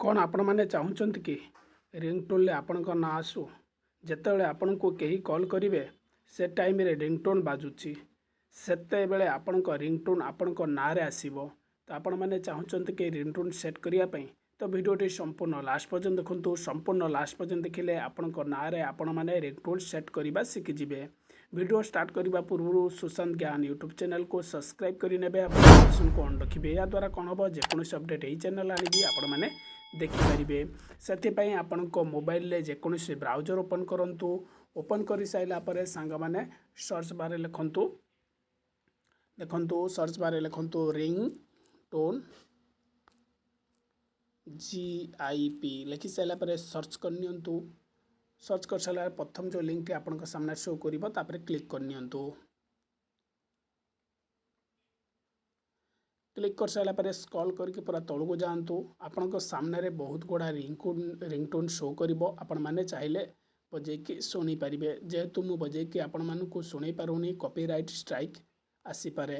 କ'ଣ ଆପଣମାନେ ଚାହୁଁଛନ୍ତି କି ରିଙ୍ଗଟୋନ୍ରେ ଆପଣଙ୍କ ନାଁ ଆସୁ? ଯେତେବେଳେ ଆପଣଙ୍କୁ କେହି କଲ୍ କରିବେ, ସେ ଟାଇମ୍ରେ ରିଙ୍ଗଟୋନ୍ ବାଜୁଛି, ସେତେବେଳେ ଆପଣଙ୍କ ରିଙ୍ଗଟୋନ୍ ଆପଣଙ୍କ ନାଁରେ ଆସିବ। ତ ଆପଣମାନେ ଚାହୁଁଛନ୍ତି କି ରିଙ୍ଗଟୋନ୍ ସେଟ୍ କରିବା ପାଇଁ? ତ ଭିଡ଼ିଓଟି ସମ୍ପୂର୍ଣ୍ଣ ଲାଷ୍ଟ ପର୍ଯ୍ୟନ୍ତ ଦେଖନ୍ତୁ। ସମ୍ପୂର୍ଣ୍ଣ ଲାଷ୍ଟ ପର୍ଯ୍ୟନ୍ତ ଦେଖିଲେ ଆପଣଙ୍କ ନାଁରେ ଆପଣମାନେ ରିଙ୍ଗଟୋନ୍ ସେଟ୍ କରିବା ଶିଖିଯିବେ। ଭିଡ଼ିଓ ଷ୍ଟାର୍ଟ କରିବା ପୂର୍ବରୁ ସୁଶାନ୍ତ ଜ୍ଞାନ ୟୁଟ୍ୟୁବ୍ ଚ୍ୟାନେଲକୁ ସବସ୍କ୍ରାଇବ୍ କରିନେବେ ଆଉ ନୋଟିଫିକେସନ୍କୁ ଅନ୍ ରଖିବେ। ଏହାଦ୍ୱାରା କ'ଣ ହେବ? ଯେକୌଣସି ଅପଡ଼େଟ୍ ଏହି ଚ୍ୟାନେଲ୍ ଆଣିବି, ଆପଣମାନେ ଦେଖିପାରିବେ। ସେଥିପାଇଁ ଆପଣଙ୍କ ମୋବାଇଲରେ ଯେକୌଣସି ବ୍ରାଉଜର୍ ଓପନ୍ କରନ୍ତୁ। ଓପନ୍ କରିସାରିଲା ପରେ ସାଙ୍ଗମାନେ, ସର୍ଚ୍ଚ ବାରରେ ଲେଖନ୍ତୁ। ଦେଖନ୍ତୁ, ସର୍ଚ୍ଚ ବାରରେ ଲେଖନ୍ତୁ ରିଙ୍ଗ ଟୋନ୍ GIP। ଲେଖି ସାରିଲା ପରେ ସର୍ଚ୍ଚ କରିନିଅନ୍ତୁ। ସର୍ଚ୍ଚ କରିସାରିଲା ପରେ ପ୍ରଥମ ଯେଉଁ ଲିଙ୍କଟି ଆପଣଙ୍କ ସାମ୍ନାରେ ଶୋ କରିବ, ତାପରେ କ୍ଲିକ୍ କରିନିଅନ୍ତୁ। କ୍ଲିକ୍ କରିସାରିଲା ପରେ ସ୍କ୍ରଲ୍ କରିକି ପୁରା ତଳକୁ ଯାଆନ୍ତୁ। ଆପଣଙ୍କ ସାମ୍ନାରେ ବହୁତ ଗୁଡ଼ା ରିଙ୍ଗଟୋନ୍ ଶୋ କରିବ। ଆପଣମାନେ ଚାହିଁଲେ ବଜେଇକି ଶୁଣିପାରିବେ। ଯେହେତୁ ମୁଁ ବଜେଇକି ଆପଣମାନଙ୍କୁ ଶୁଣେଇ ପାରୁନି, କପିରାଇଟ୍ ଷ୍ଟ୍ରାଇକ୍ ଆସିପାରେ।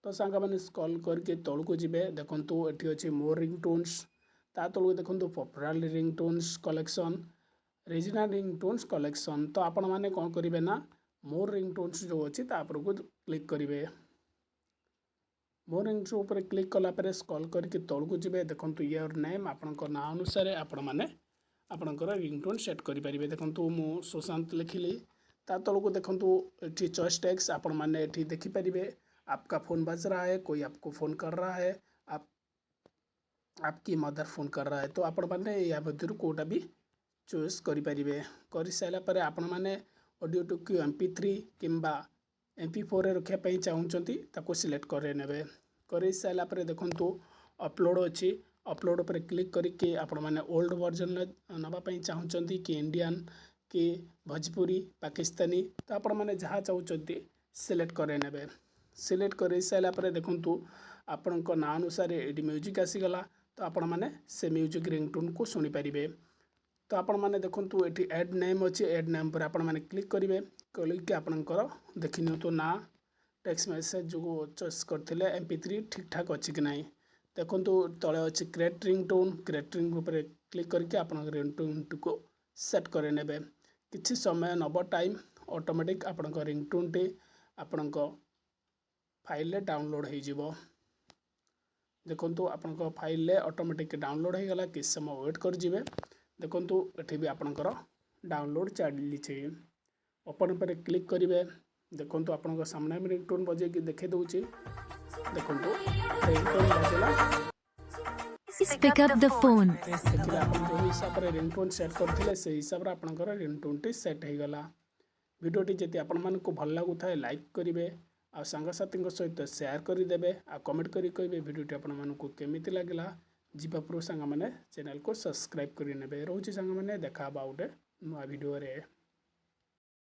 ତ ସାଙ୍ଗମାନେ, ସ୍କ୍ରଲ୍ କରିକି ତଳକୁ ଯିବେ। ଦେଖନ୍ତୁ, ଏଠି ଅଛି ମୋର୍ ରିଙ୍ଗଟୋନ୍ସ। ତା ତଳକୁ ଦେଖନ୍ତୁ, popular ringtones collection, regional ringtones collection। ତ ଆପଣମାନେ କ'ଣ କରିବେ ନା, ମୋର୍ ରିଙ୍ଗଟୋନ୍ସ ଯେଉଁ ଅଛି, ତା ଉପରକୁ କ୍ଲିକ୍ କରିବେ। ମୋର୍ ରିଙ୍ଗଟୋନ୍ସ ଉପରେ କ୍ଲିକ୍ କଲା ପରେ ସ୍କ୍ରଲ୍ କରିକି ତଳକୁ ଯିବେ। ଦେଖନ୍ତୁ, your name, ଆପଣଙ୍କ ନାଁ ଅନୁସାରେ ଆପଣମାନେ ଆପଣଙ୍କର ରିଙ୍ଗଟୋନ୍ ସେଟ୍ କରିପାରିବେ। ଦେଖନ୍ତୁ, ମୁଁ ସୁଶାନ୍ତ ଲେଖିଲି। ତା ତଳକୁ ଦେଖନ୍ତୁ, ଏଠି ଚଏସ୍ ଟେକ୍ସଟ। ଆପଣମାନେ ଏଠି ଦେଖିପାରିବେ, आपका फ़ोन बज रहा है, कोई आपको फ़ोन कर रहा है, आप आपकी मदर फ़ोन कर रहा है। ତ ଆପଣମାନେ ୟା ମଧ୍ୟରୁ କେଉଁଟା ବି ଚୁଜ୍ କରିପାରିବେ। କରିସାରିଲା ପରେ ଆପଣମାନେ ଅଡ଼ିଓଟିକୁ MP3 କିମ୍ବା MP4ରେ ରଖିବା ପାଇଁ ଚାହୁଁଛନ୍ତି, ତାକୁ ସିଲେକ୍ଟ କରେଇନେବେ। କରିସାରିଲା ପରେ ଦେଖନ୍ତୁ, ଅପଲୋଡ଼ ଅଛି। ଅପଲୋଡ଼ ଉପରେ କ୍ଲିକ୍ କରିକି ଆପଣମାନେ ଓଲ୍ଡ ଭର୍ଜନରେ ନେବା ପାଇଁ ଚାହୁଁଛନ୍ତି କି ଇଣ୍ଡିଆନ୍ କି ଭୋଜପୁରୀ, ପାକିସ୍ତାନୀ, ତ ଆପଣମାନେ ଯାହା ଚାହୁଁଛନ୍ତି ସିଲେକ୍ଟ କରେଇନେବେ। ସିଲେକ୍ଟ କରିସାରିଲା ପରେ ଦେଖନ୍ତୁ, ଆପଣଙ୍କ ନାଁ ଅନୁସାରେ ଏଇଠି ମ୍ୟୁଜିକ୍ ଆସିଗଲା। ତ ଆପଣମାନେ ସେ ମ୍ୟୁଜିକ୍ ରିଙ୍ଗଟୋନ୍କୁ ଶୁଣିପାରିବେ। ତ ଆପଣମାନେ ଦେଖନ୍ତୁ, ଏଠି ଆଡ଼୍ ନେମ୍ ଅଛି। ଆଡ଼୍ ନେମ୍ ପରେ ଆପଣମାନେ କ୍ଲିକ୍ କରିବେ। କରିକି ଆପଣଙ୍କର ଦେଖିନିଅନ୍ତୁ, ନାଁ ଟେକ୍ସଟ ମେସେଜ୍ ଯେଉଁ ଚଏସ୍ କରିଥିଲେ, MP3 ଠିକ୍ ଠାକ୍ ଅଛି କି ନାହିଁ। ଦେଖନ୍ତୁ, ତଳେ ଅଛି କ୍ରିଏଟ୍ ରିଙ୍ଗଟୋନ୍। କ୍ରିଏଟ୍ ରିଙ୍ଗ ଉପରେ କ୍ଲିକ୍ କରିକି ଆପଣଙ୍କ ରିଙ୍ଗଟୋନ୍ଟିକୁ ସେଟ୍ କରିନେବେ। କିଛି ସମୟ ନେବ ଟାଇମ୍। ଅଟୋମେଟିକ୍ ଆପଣଙ୍କ ରିଙ୍ଗଟୋନ୍ଟି ଆପଣଙ୍କ ଫାଇଲ୍ରେ ଡାଉନଲୋଡ଼୍ ହେଇଯିବ। ଦେଖନ୍ତୁ, ଆପଣଙ୍କ ଫାଇଲ୍ରେ ଅଟୋମେଟିକ୍ ଡାଉନଲୋଡ଼୍ ହେଇଗଲା। କିଛି ସମୟ ୱେଟ୍ କରିଯିବେ। ଦେଖନ୍ତୁ, ଏଠି ବି ଆପଣଙ୍କର ଡାଉନଲୋଡ଼୍ ଚାଲିଛି। ଓପନ୍ ଉପରେ କ୍ଲିକ୍ କରିବେ। ଦେଖନ୍ତୁ, ଆପଣଙ୍କ ସାମ୍ନାରେ ରିଙ୍ଗଟୋନ୍ ବଜେଇକି ଦେଖାଇ ଦେଉଛି। ଦେଖନ୍ତୁ, ରିଙ୍ଗଟୋନ୍ ବାଜିଲା। Please pick up the phone. ଦେଖିଲେ, ଆପଣ ଯେଉଁ ହିସାବରେ ରିଙ୍ଗଟୋନ୍ ସେଟ୍ କରିଥିଲେ, ସେଇ ହିସାବରେ ଆପଣଙ୍କର ରିଙ୍ଗଟୋନ୍ଟି ସେଟ୍ ହେଇଗଲା। ଭିଡ଼ିଓଟି ଯଦି ଆପଣମାନଙ୍କୁ ଭଲ ଲାଗୁଥାଏ, ଲାଇକ୍ କରିବେ ଆଉ ସାଙ୍ଗସାଥୀଙ୍କ ସହିତ ସେୟାର କରିଦେବେ ଆଉ କମେଣ୍ଟ କରି କହିବେ ଭିଡ଼ିଓଟି ଆପଣମାନଙ୍କୁ କେମିତି ଲାଗିଲା। ଯିବା ପୂର୍ବରୁ ସାଙ୍ଗମାନେ, ଚ୍ୟାନେଲକୁ ସବସ୍କ୍ରାଇବ୍ କରିନେବେ। ରହୁଛି ସାଙ୍ଗମାନେ, ଦେଖା ହେବା ଗୋଟେ ନୂଆ ଭିଡ଼ିଓରେ।